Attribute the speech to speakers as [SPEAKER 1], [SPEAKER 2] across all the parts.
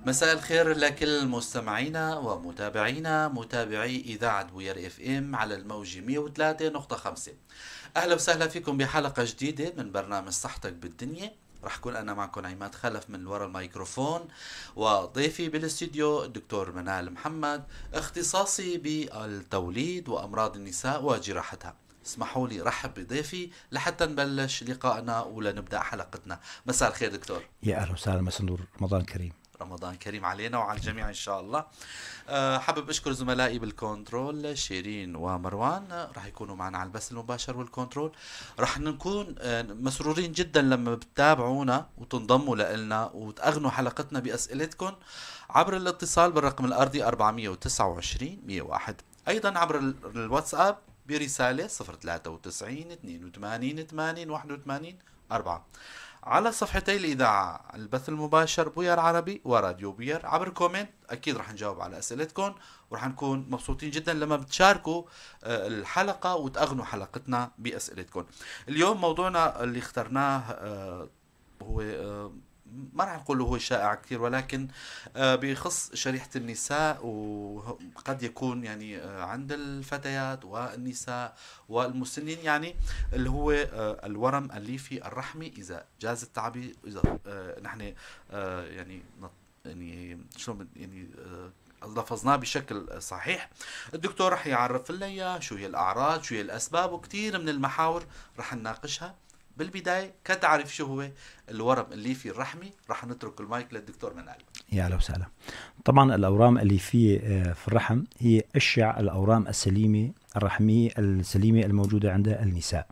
[SPEAKER 1] مساء الخير لكل مستمعينا ومتابعينا متابعي إذاعة بوير FM على الموجة 103.5. أهلا وسهلا فيكم بحلقة جديدة من برنامج صحتك بالدنيا. رح كون أنا معكم عماد خلف من وراء الميكروفون، وضيفي بالاستديو الدكتور منال محمد، اختصاصي بالتوليد وأمراض النساء وجراحتها. اسمحوا لي رحب بضيفي لحتى نبلش لقائنا ولنبدأ حلقتنا. مساء الخير دكتور.
[SPEAKER 2] يا أهلا وسهلا، مساء النور، رمضان كريم.
[SPEAKER 1] رمضان كريم علينا وعلى الجميع إن شاء الله. حابب أشكر زملائي بال control شيرين ومروان، رح يكونوا معنا على البث المباشر وال control. رح نكون مسرورين جدا لما بتتابعونا وتنضموا لنا وتأغنوا حلقتنا بأسئلتكم عبر الاتصال بالرقم الأرضي 429 101، أيضا عبر الواتساب برسالة 093 82 80 81 4، على صفحتي الإذاعة البث المباشر بوير عربي وراديو بوير عبر comment. أكيد رح نجاوب على أسئلتكم ورح نكون مبسوطين جدا لما بتشاركوا الحلقة وتأغنوا حلقتنا بأسئلتكم. اليوم موضوعنا اللي اخترناه هو ما رح نقول هو شائع كثير، ولكن بيخص شريحة النساء، وقد يكون يعني عند الفتيات والنساء والمسنين، يعني اللي هو الورم الليفي الرحمي، إذا جاز التعبير، إذا نحن يعني يعني شلون يعني لفظناه بشكل صحيح. الدكتور رح يعرف لنا إياه، شو هي الأعراض، شو هي الأسباب، وكثير من المحاور رح نناقشها. بالبداية كتعرف شو هو الورم الليفي الرحمي، رح نترك المايك للدكتور منال.
[SPEAKER 2] يا أهلا وسهلا. طبعا الأورام الليفية في الرحم هي أشيع الأورام السليمة الرحمية السليمة الموجودة عند النساء.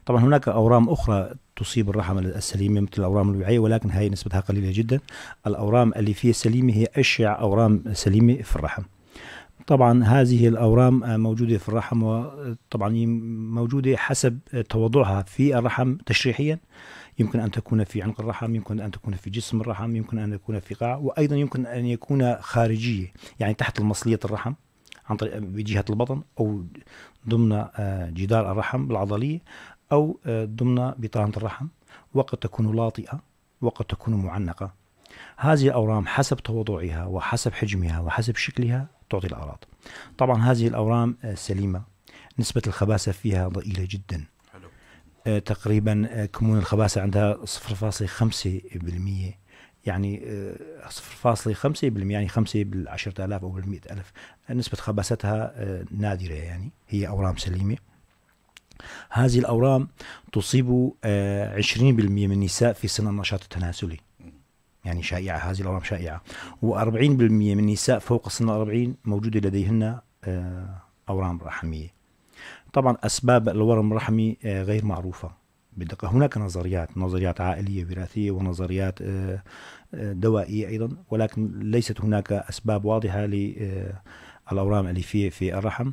[SPEAKER 2] طبعا هناك أورام أخرى تصيب الرحم السليمة مثل الأورام الوعائية، ولكن هي نسبتها قليلة جدا. الأورام الليفية السليمة هي أشيع أورام سليمة في الرحم. طبعا هذه الأورام موجودة في الرحم، وطبعا موجودة حسب توضعها في الرحم تشريحيا. يمكن أن تكون في عنق الرحم، يمكن أن تكون في جسم الرحم، يمكن أن تكون في قاع، وأيضا يمكن أن يكون خارجية، يعني تحت المصلية الرحم عن طريق بجهة البطن، أو ضمن جدار الرحم بالعضلية، أو ضمن بطانة الرحم، وقد تكون لاطئة وقد تكون معنقة. هذه الأورام حسب توضعها وحسب حجمها وحسب شكلها تعطي الأعراض. طبعا هذه الأورام سليمة، نسبة الخباثة فيها ضئيلة جدا.
[SPEAKER 1] حلو.
[SPEAKER 2] تقريبا كمون الخباثة عندها 0.5%، يعني 0.5%، يعني 5 بال10,000 أو بال100,000. نسبة خباثتها نادرة، يعني هي أورام سليمة. هذه الأورام تصيب 20% من النساء في سن النشاط التناسلي، يعني شائعة، هذه الأورام شائعة. و40% من النساء فوق سن 40 موجودة لديهن أورام رحمية. طبعا أسباب الورم الرحمي غير معروفة بدقة. هناك نظريات عائلية وراثية، ونظريات دوائية أيضا، ولكن ليست هناك أسباب واضحة للأورام الليفية في الرحم.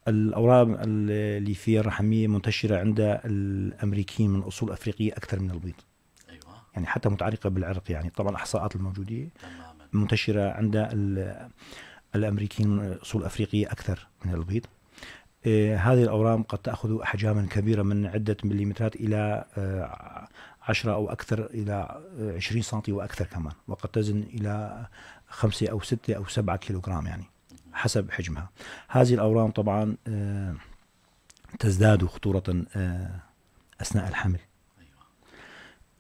[SPEAKER 2] الأورام الليفية الرحمية منتشرة عند الأمريكيين من أصول أفريقية أكثر من البيض. يعني حتى متعلقة بالعرق، يعني طبعا الإحصاءات الموجودة منتشرة عند الأمريكيين من أصول أفريقية أكثر من البيض. هذه الأورام قد تأخذ أحجاما كبيرة من عدة مليمترات إلى 10 أو أكثر، إلى 20 سنتي وأكثر كمان، وقد تزن إلى 5 أو 6 أو 7 كيلوغرام، يعني حسب حجمها. هذه الأورام طبعا تزداد خطورة أثناء الحمل.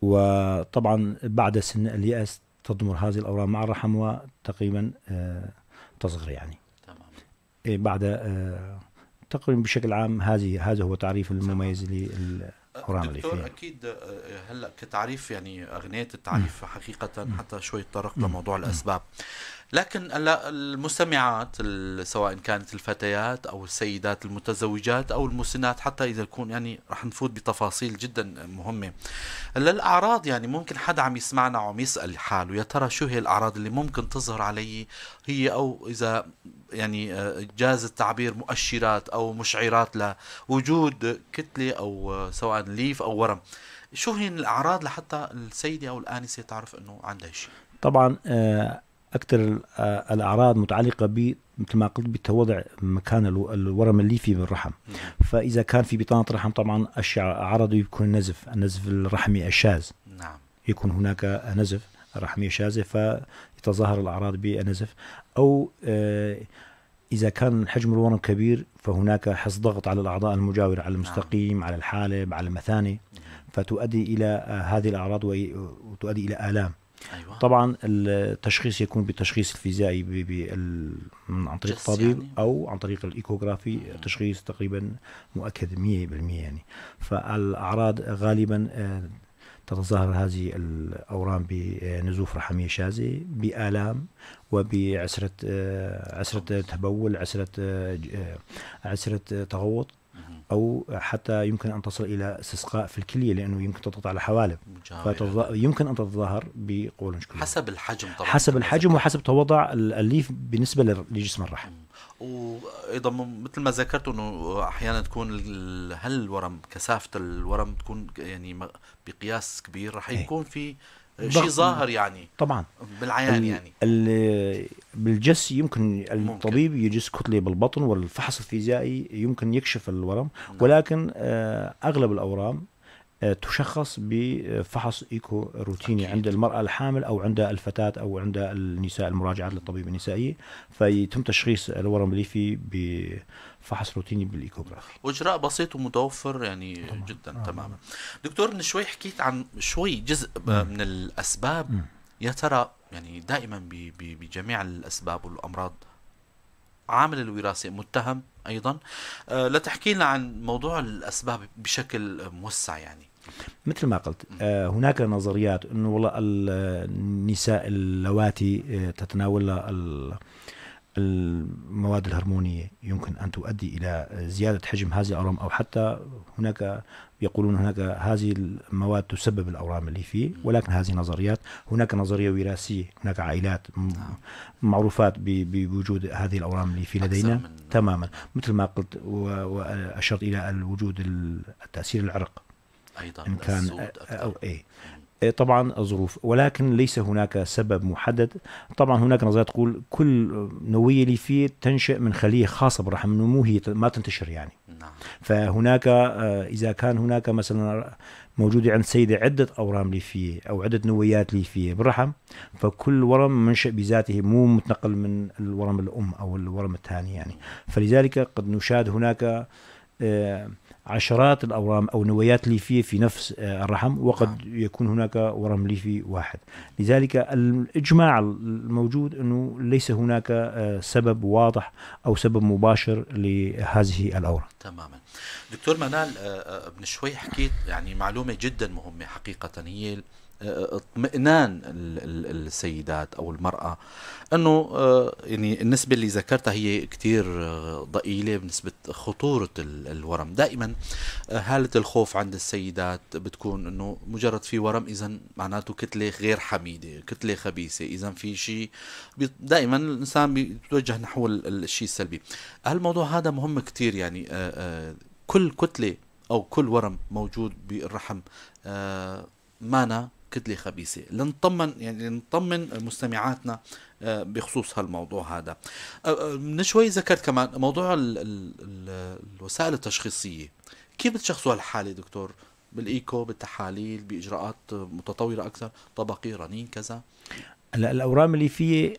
[SPEAKER 2] وطبعا بعد سن اليأس تضمر هذه الأورام مع الرحم وتقريبا تصغر، يعني
[SPEAKER 1] تمام.
[SPEAKER 2] بعد تقريبا بشكل عام هذا هو تعريف المميز للأورام الليفية.
[SPEAKER 1] دكتور أكيد هلا كتعريف يعني أغنية التعريف حقيقة، حتى شوي تطرقت لموضوع الأسباب، لكن هلا المستمعات سواء كانت الفتيات أو السيدات المتزوجات أو المسنات، حتى إذا يكون يعني رح نفوت بتفاصيل جدا مهمة. هلا الأعراض، يعني ممكن حدا عم يسمعنا وعم يسأل حاله يا ترى شو هي الأعراض اللي ممكن تظهر علي هي، أو إذا يعني جاز التعبير مؤشرات أو مشعرات لوجود كتلة أو سواء ليف أو ورم. شو هي الأعراض لحتى السيدة أو الآنسة تعرف إنه عندها شيء؟
[SPEAKER 2] طبعا أكثر الأعراض متعلقة مثل ما قلت بتوضع مكان الورم الليفي بالرحم. فإذا كان في بطانة الرحم طبعا أشيع عرضه يكون النزف الرحمي الشاذ.
[SPEAKER 1] نعم.
[SPEAKER 2] يكون هناك نزف. رحمية شاذة فيتظاهر الأعراض بالنزف، أو إذا كان حجم الورم كبير فهناك حس ضغط على الأعضاء المجاورة، على المستقيم، على الحالب، على المثانة، فتؤدي إلى هذه الأعراض وتؤدي إلى آلام.
[SPEAKER 1] أيوة.
[SPEAKER 2] طبعا التشخيص يكون بالتشخيص الفيزيائي عن طريق الطبيب
[SPEAKER 1] يعني؟
[SPEAKER 2] أو عن طريق الإيكوغرافي، تشخيص تقريبا مؤكد 100% يعني. فالأعراض غالبا تتظاهر هذه الأورام بنزوف رحمية شاذة، بآلام، وبعسرة عسرة تبول، عسرة تغوط، أو حتى يمكن أن تصل إلى استسقاء في الكلية، لأنه يمكن تضغط على حوالب، يمكن أن تتظاهر بقولنج كلوي
[SPEAKER 1] حسب الحجم طبعا،
[SPEAKER 2] حسب الحجم وحسب توضع الليف بالنسبة لجسم الرحم.
[SPEAKER 1] وأيضا مثل ما ذكرت أنه أحيانا تكون هل الورم، كثافة الورم تكون يعني بقياس كبير، رح يكون في شيء ظاهر يعني
[SPEAKER 2] طبعا
[SPEAKER 1] بالعيان يعني
[SPEAKER 2] بالجس يمكن الطبيب يجس كتلة بالبطن، والفحص الفيزيائي يمكن يكشف الورم.
[SPEAKER 1] نعم.
[SPEAKER 2] ولكن أغلب الأورام تشخص بفحص إيكو روتيني.
[SPEAKER 1] أكيد.
[SPEAKER 2] عند المرأة الحامل أو عند الفتاة أو عند النساء المراجعات للطبيب النسائي، فيتم تشخيص الورم الليفي بفحص روتيني بالإيكوغرافي.
[SPEAKER 1] وإجراء بسيط ومتوفر يعني
[SPEAKER 2] طبعاً.
[SPEAKER 1] جدا. تماما. دكتور، من شوي حكيت عن شوي جزء من الأسباب. يا ترى يعني دائما بجميع الأسباب والأمراض عامل الوراثة متهم أيضا. لا تحكي لنا عن موضوع الأسباب بشكل موسع يعني.
[SPEAKER 2] مثل ما قلت، هناك نظريات أنه والله النساء اللواتي تتناول المواد الهرمونية يمكن أن تؤدي إلى زيادة حجم هذه الأورام، أو حتى هناك يقولون هناك هذه المواد تسبب الأورام الليفية، ولكن هذه نظريات. هناك نظرية وراثية، هناك عائلات معروفات بوجود هذه الأورام الليفية لدينا. تماما مثل ما قلت وأشرت إلى الوجود التأثير العرق
[SPEAKER 1] أيضا،
[SPEAKER 2] إن كان أو إيه طبعا الظروف، ولكن ليس هناك سبب محدد. طبعا هناك نظرية تقول كل نوية ليفية تنشأ من خلية خاصة بالرحم، مو هي ما تنتشر يعني.
[SPEAKER 1] نعم.
[SPEAKER 2] فهناك إذا كان هناك مثلا موجودة عند سيدة عدة أورام ليفية أو عدة نويات ليفية بالرحم، فكل ورم منشأ بذاته، مو متنقل من الورم الأم أو الورم الثاني يعني. فلذلك قد نشاهد هناك عشرات الأورام أو نويات ليفية في نفس الرحم، وقد يكون هناك ورم ليفي واحد. لذلك الإجماع الموجود أنه ليس هناك سبب واضح أو سبب مباشر لهذه الأورام.
[SPEAKER 1] تماما. دكتور منال، من شوي حكيت يعني معلومة جدا مهمة حقيقة، هي اطمئنان السيدات أو المرأة أنه يعني النسبة اللي ذكرتها هي كتير ضئيلة بنسبة خطورة الورم. دائما حالة الخوف عند السيدات بتكون أنه مجرد في ورم إذن معناته كتلة غير حميدة، كتلة خبيثة، إذن في شيء، دائما الإنسان بيتوجه نحو الشيء السلبي. هالموضوع هذا مهم كتير يعني، كل كتلة أو كل ورم موجود بالرحم مانا كتلة خبيثة. لنطمن يعني نطمن مستمعاتنا بخصوص هالموضوع هذا. من شوي ذكرت كمان موضوع الوسائل التشخيصية، كيف بتشخصوا هالحالة دكتور؟ بالإيكو، بالتحاليل، بإجراءات متطورة أكثر، طبقي، رنين، كذا؟
[SPEAKER 2] الأورام الليفية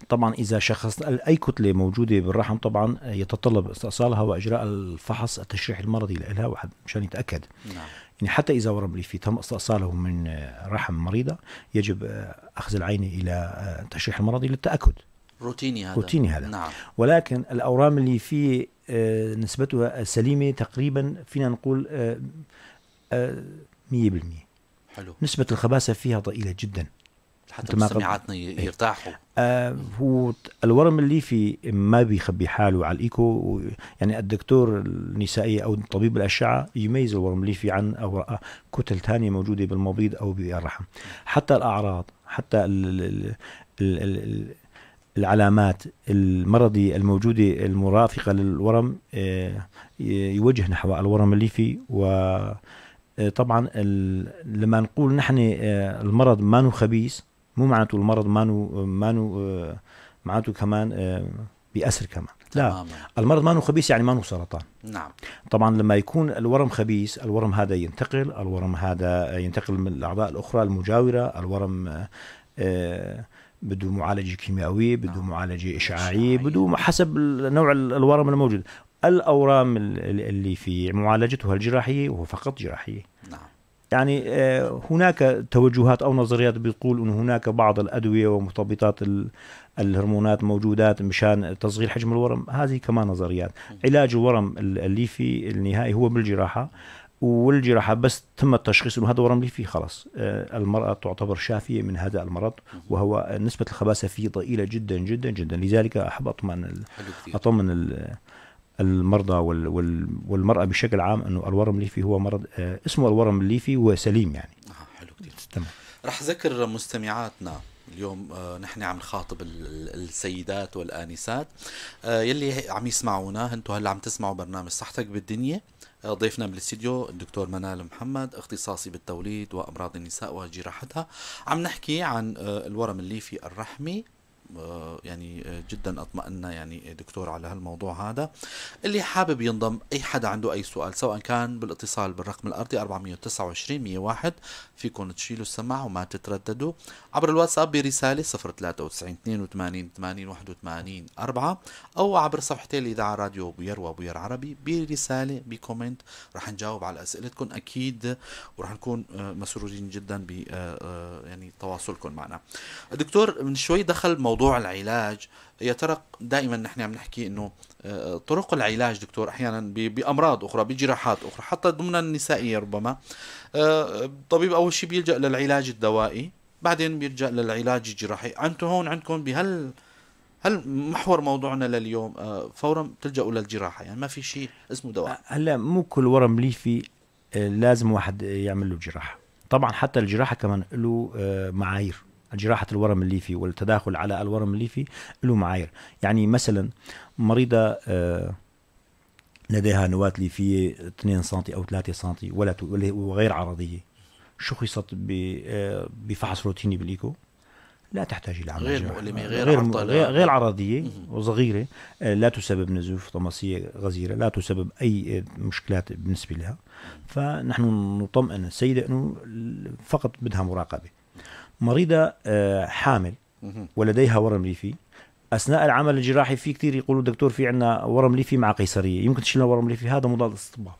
[SPEAKER 2] طبعا إذا شخصنا أي كتلة موجودة بالرحم طبعا يتطلب استئصالها وإجراء الفحص التشريحي المرضي لها مشان يتأكد.
[SPEAKER 1] نعم.
[SPEAKER 2] يعني حتى إذا ورم ليفي تم استئصاله من رحم مريضة يجب أخذ العينة إلى التشريح المرضي للتأكد.
[SPEAKER 1] روتيني هذا.
[SPEAKER 2] روتيني هذا.
[SPEAKER 1] نعم.
[SPEAKER 2] ولكن الأورام الليفية نسبتها سليمة تقريبا، فينا نقول 100%.
[SPEAKER 1] حلو.
[SPEAKER 2] نسبة الخباثة فيها ضئيلة جدا.
[SPEAKER 1] حتى مستمعاتنا يرتاحوا.
[SPEAKER 2] هو الورم الليفي ما بيخبي حاله على الإيكو، يعني الدكتور النسائي أو طبيب الأشعة يميز الورم الليفي عن أو كتل ثانية موجودة بالمبيض أو بالرحم. حتى الأعراض، حتى ال ال ال العلامات المرضية الموجودة المرافقة للورم يوجه نحو الورم الليفي. وطبعا لما نقول نحن المرض ما خبيث، مو معناته المرض مانو معناته كمان بيأثر كمان، لا.
[SPEAKER 1] تماما.
[SPEAKER 2] المرض ما خبيث يعني ما سرطان.
[SPEAKER 1] نعم.
[SPEAKER 2] طبعا لما يكون الورم خبيث، الورم هذا ينتقل، الورم هذا ينتقل من الأعضاء الأخرى المجاورة، الورم بده معالجة كيميائية، بده
[SPEAKER 1] نعم.
[SPEAKER 2] معالجة إشعاعية، بده حسب نوع الورم الموجود. الأورام اللي في معالجتها الجراحية وهو فقط جراحية.
[SPEAKER 1] نعم.
[SPEAKER 2] يعني هناك توجهات أو نظريات بتقول أن هناك بعض الأدوية ومثبطات الهرمونات موجودات مشان تصغير حجم الورم، هذه كمان نظريات. علاج الورم الليفي النهائي هو بالجراحة، والجراحة بس تم التشخيص أنه هذا ورم ليفي خلاص، المرأة تعتبر شافية من هذا المرض، وهو نسبة الخباثة فيه ضئيلة جدا جدا جدا. لذلك أحب أطمن المرضى والمرأة بشكل عام أنه الورم الليفي هو مرض اسمه الورم الليفي وسليم يعني.
[SPEAKER 1] حلو كتير.
[SPEAKER 2] تمام.
[SPEAKER 1] رح ذكر مستمعاتنا اليوم، نحن عم نخاطب السيدات والآنسات يلي عم يسمعونا. انتم هلا عم تسمعوا برنامج صحتك بالدنيا. ضيفنا بالاستديو الدكتور منال محمد، اختصاصي بالتوليد وأمراض النساء وجراحتها. عم نحكي عن الورم الليفي الرحمي. يعني جدا اطمئنا يعني دكتور على هالموضوع هذا. اللي حابب ينضم، اي حدا عنده اي سؤال، سواء كان بالاتصال بالرقم الارضي 429 101، فيكم تشيلوا السماعة وما تترددوا، عبر الواتساب برسالة 093 82 80 81 4، او عبر صفحتي الاذاعة راديو بوير وبوير عربي برسالة ب comment. رح نجاوب على اسئلتكم اكيد، ورح نكون مسرورين جدا ب يعني تواصلكم معنا. دكتور، من شوي دخل موضوع العلاج. يا ترى دائما نحن عم نحكي انه طرق العلاج دكتور احيانا بامراض اخرى، بجراحات اخرى، حتى ضمن النسائية ربما، الطبيب اول شيء بيلجا للعلاج الدوائي، بعدين بيلجا للعلاج الجراحي. انتم هون عندكم بهال هل محور موضوعنا لليوم فورا بتلجأوا للجراحه، يعني ما في شيء اسمه دواء؟
[SPEAKER 2] هلا مو كل ورم ليفي لازم واحد يعمل له جراحه. طبعا حتى الجراحة كمان له معايير. جراحة الورم الليفي والتداخل على الورم الليفي له معايير. يعني مثلا مريضة لديها نواة ليفية 2 سم أو 3 سم وغير عرضية، شخصت بفحص روتيني بالإيكو، لا تحتاج إلى عمل
[SPEAKER 1] غير
[SPEAKER 2] جراحي.
[SPEAKER 1] مؤلمة، غير
[SPEAKER 2] غير عرضية وصغيرة، لا تسبب نزوف طمسية غزيرة، لا تسبب أي مشكلات بالنسبة لها. فنحن نطمئن السيدة أنه فقط بدها مراقبة. مريضة حامل ولديها ورم ليفي، أثناء العمل الجراحي في كثير يقولوا دكتور في عندنا ورم ليفي مع قيصرية، يمكن تشيل ورم ليفي، هذا مضاد اصطباب.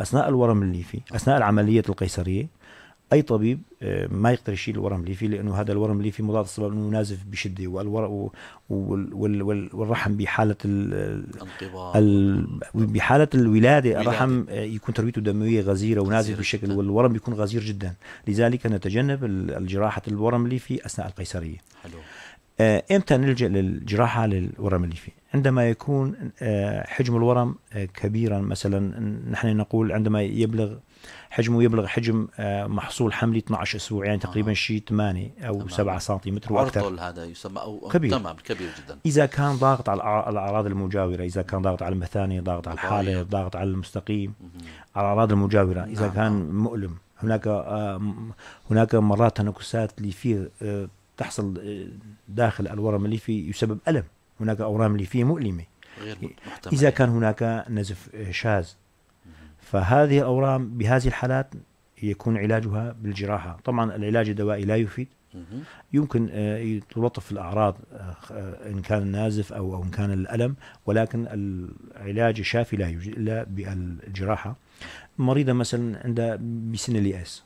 [SPEAKER 2] أثناء الورم الليفي، أثناء العملية القيصرية، أي طبيب ما يقدر يشيل الورم الليفي، لأنه هذا الورم الليفي مضاد اصطباب، لأنه نازف بشدة، والرحم بحالة بحالة الولادة الرحم يكون ترويته دموية غزيرة ونازف بشكل، والورم بيكون غزير جدا. لذلك نتجنب الجراحة الورم الليفي أثناء القيصرية.
[SPEAKER 1] حلو.
[SPEAKER 2] إمتى نلجأ للجراحة للورم الليفي؟ عندما يكون حجم الورم كبيرا، مثلا نحن نقول عندما يبلغ حجمه يبلغ حجم محصول حملي 12 أسبوع، يعني تقريبا شيء 8 أو 7 سنتيمتر وأكثر.
[SPEAKER 1] عرض هذا يسمى أو
[SPEAKER 2] كبير.
[SPEAKER 1] تمام، كبير جدا.
[SPEAKER 2] إذا كان ضاغط على الأعراض المجاورة، إذا كان ضاغط على المثانة، ضاغط على الحالة، ضاغط على المستقيم، على الأعراض المجاورة، إذا كان مؤلم. هناك مرات تنكسات ليفية تحصل داخل الورم الليفي يسبب ألم. هناك أورام ليفية مؤلمة
[SPEAKER 1] غير محتملة.
[SPEAKER 2] إذا كان هناك نزف شاذ، فهذه الأورام بهذه الحالات يكون علاجها بالجراحة. طبعا العلاج الدوائي لا يفيد، يمكن تلطف الأعراض إن كان النازف أو إن كان الألم، ولكن العلاج الشافي لا يوجد إلا بالجراحة. مريضة مثلا عندها بسن اليأس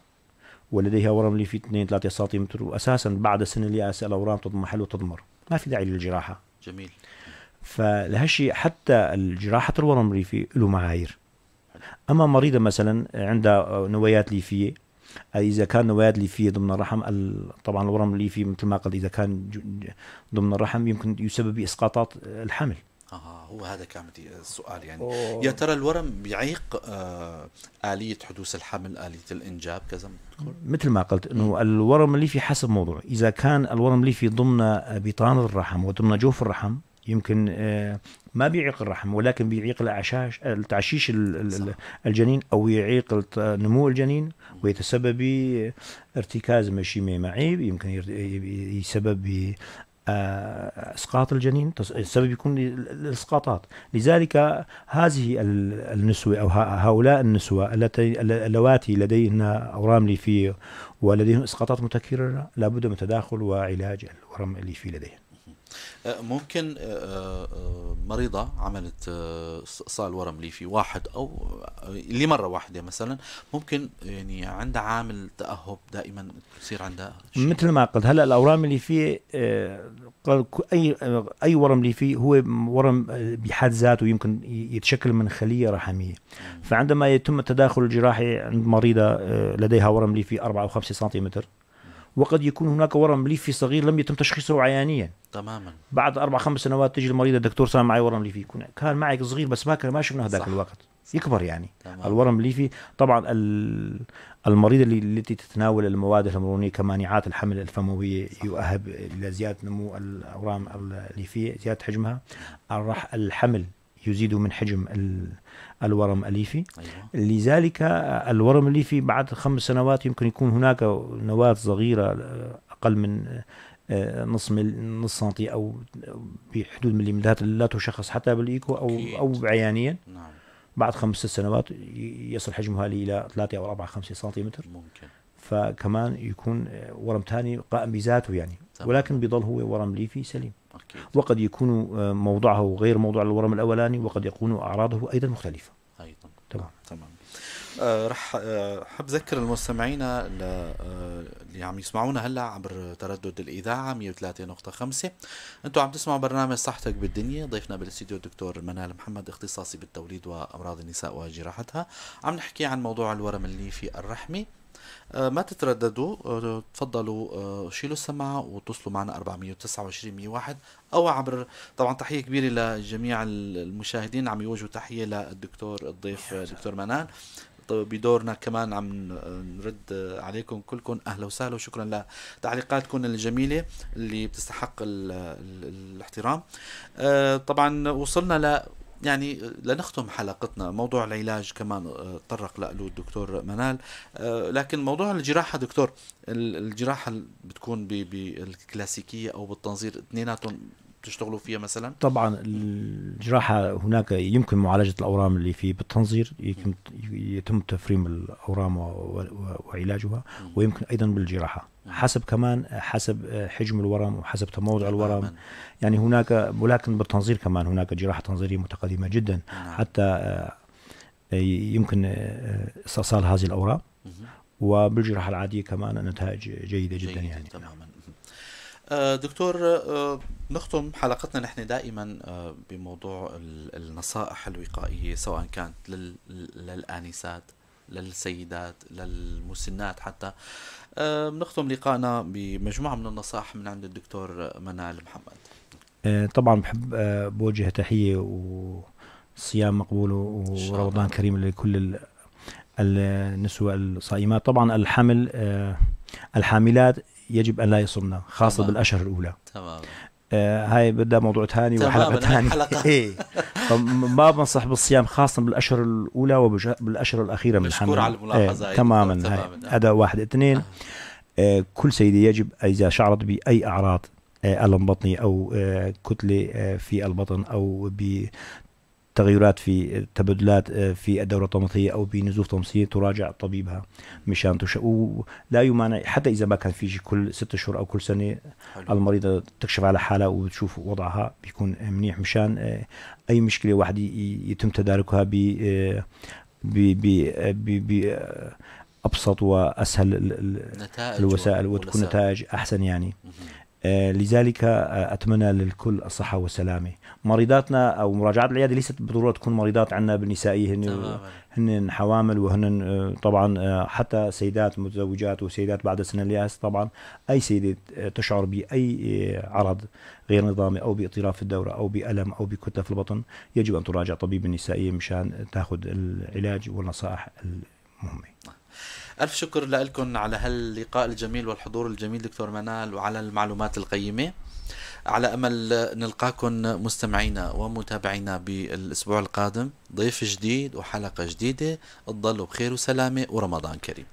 [SPEAKER 2] ولديها ورم ليفي 2-3 سنتيمتر، وأساسا بعد سن اليأس الأورام تضمحل وتضمر، ما في داعي للجراحة.
[SPEAKER 1] جميل.
[SPEAKER 2] فلهالشيء حتى الجراحة الورم الليفي له معايير. أما مريضة مثلا عندها نوايات ليفية، إذا كان نوايات ليفية ضمن الرحم، طبعا الورم الليفي مثل ما قلت إذا كان ضمن الرحم يمكن يسبب إسقاطات الحمل.
[SPEAKER 1] هو هذا كان السؤال يعني. يا ترى الورم بيعيق آلية حدوث الحمل، آلية الإنجاب كذا؟
[SPEAKER 2] مثل ما قلت إنه الورم الليفي حسب موضوع. إذا كان الورم الليفي ضمن بطانة الرحم وضمن جوف الرحم يمكن ما بيعيق الرحم، ولكن بيعيق الأعشاش، التعشيش الجنين، أو يعيق نمو الجنين ويتسبب بارتكاز مشيمة معيب، يمكن يسبب اسقاط الجنين، السبب يكون الاسقاطات. لذلك هذه النسوة او هؤلاء النسوة اللواتي لديهن اورام ليفيه ولديهم اسقاطات متكررة لابد من تداخل وعلاج الورم الليفي لديهم.
[SPEAKER 1] ممكن مريضة عملت استئصال ورم ليفي واحد أو لمرة واحدة مثلا، ممكن يعني عندها عامل تأهب دائما تصير عندها
[SPEAKER 2] شيء؟ مثل ما قلت هلا الأورام الليفية، أي ورم ليفي هو ورم بحد ذاته يمكن يتشكل من خلية رحمية. فعندما يتم التداخل الجراحي عند مريضة لديها ورم ليفي 4 أو 5 سنتيمتر، وقد يكون هناك ورم ليفي صغير لم يتم تشخيصه عيانيا
[SPEAKER 1] تماما،
[SPEAKER 2] بعد 4-5 سنوات تجي المريضة الدكتور صار معي ورم ليفي، يكون كان معك صغير بس ما شفناه هذاك الوقت. صح. يكبر يعني. تمام. الورم الليفي طبعا المريضة التي تتناول المواد الهرمونية كمانعات الحمل الفموية يؤهب إلى زيادة نمو الأورام الليفية، زيادة حجمها. الحمل يزيد من حجم الورم الليفي. أيوة. لذلك الورم الليفي بعد 5 سنوات يمكن يكون هناك نواة صغيرة أقل من نص سنتي أو بحدود مليمترات لا تشخص حتى بالإيكو أو عيانيا. نعم. بعد 5-6 سنوات يصل حجمها إلى 3 أو 4-5 سنتيمتر
[SPEAKER 1] ممكن.
[SPEAKER 2] فكمان يكون ورم ثاني قائم بذاته يعني. تمام. ولكن بيضل هو ورم ليفي سليم. أكيد. وقد يكون موضعه غير موضع الورم الأولاني، وقد يكون أعراضه أيضا مختلفة
[SPEAKER 1] أيضا. تمام. تمام. رح حب ذكر المستمعين اللي عم يسمعونا هلا عبر تردد الإذاعة 103.5، انتم عم تسمعوا برنامج صحتك بالدنيا. ضيفنا بالاستديو الدكتور منال محمد، اختصاصي بالتوليد وأمراض النساء وجراحتها. عم نحكي عن موضوع الورم الليفي الرحمي. ما تترددوا، تفضلوا شيلوا السماعة واتصلوا معنا 429 101 أو عبر. طبعا تحية كبيرة لجميع المشاهدين عم يوجهوا تحية للدكتور الضيف دكتور منال. بدورنا كمان عم نرد عليكم كلكم أهلا وسهلا، وشكرا لتعليقاتكم الجميلة اللي بتستحق الاحترام. طبعا وصلنا يعني لنختم حلقتنا. موضوع العلاج كمان تطرق له الدكتور منال، لكن موضوع الجراحة دكتور، الجراحة بتكون بالكلاسيكية أو بالتنظير، اثنيناتهم بتشتغلوا فيها مثلا؟
[SPEAKER 2] طبعا الجراحة هناك يمكن معالجة الأورام اللي فيه بالتنظير، يمكن يتم تفريم الأورام وعلاجها، ويمكن أيضا بالجراحة حسب كمان حسب حجم الورم وحسب تموضع الورم. يعني هناك، ولكن بالتنظير كمان هناك جراحة تنظيرية متقدمة جدا. حتى يمكن استئصال هذه الأورام، وبالجراحة العادية كمان النتائج جيدة جدا يعني.
[SPEAKER 1] تماما. دكتور، نختم حلقتنا نحن دائما بموضوع النصائح الوقائية، سواء كانت للآنسات، للسيدات، للمسنات حتى. بنختم لقائنا بمجموعة من النصائح من عند الدكتور منال محمد.
[SPEAKER 2] طبعا بحب بوجه تحية وصيام مقبول ورمضان كريم لكل النسوة الصائمات. طبعا الحمل، الحاملات يجب أن لا يصمن، خاصة بالأشهر الأولى.
[SPEAKER 1] تمام.
[SPEAKER 2] هاي بدها موضوع ثاني وحلقة ثانية. إيه. ما بنصح بالصيام خاصة بالأشهر الأولى وبالأشهر الأخيرة من الحمل.
[SPEAKER 1] مشكور على الملاحظة.
[SPEAKER 2] إيه. تماما. هذا واحد. اثنين، كل سيدة يجب إذا شعرت بأي أعراض ألم بطني أو كتلة في البطن أو بتغيرات في تبدلات في الدورة الطمثية أو بنزوف طمثية تراجع طبيبها مشان ولا يمانع حتى إذا ما كان في شيء كل 6 أشهر أو كل سنة. حلو. المريضة تكشف على حالها وتشوف وضعها بيكون منيح مشان أي مشكلة واحدة يتم تداركها ب ب ب ب أبسط وأسهل الوسائل وتكون نتائج أحسن يعني. لذلك أتمنى للكل الصحة والسلامة. مريضاتنا أو مراجعات العيادة ليست بالضرورة تكون مريضات عندنا بالنسائية، هن حوامل وهن طبعا حتى سيدات متزوجات وسيدات بعد سن اليأس. طبعا أي سيدة تشعر بأي عرض غير نظامي أو باضطراب في الدورة أو بألم أو بكتلة في البطن يجب أن تراجع طبيب النسائية مشان تأخذ العلاج والنصائح المهمة.
[SPEAKER 1] ألف شكر لكم على هاللقاء الجميل والحضور الجميل دكتور منال، وعلى المعلومات القيمة. على أمل نلقاكم مستمعينا ومتابعينا بالأسبوع القادم، ضيف جديد وحلقة جديدة. تضلوا بخير وسلامة ورمضان كريم.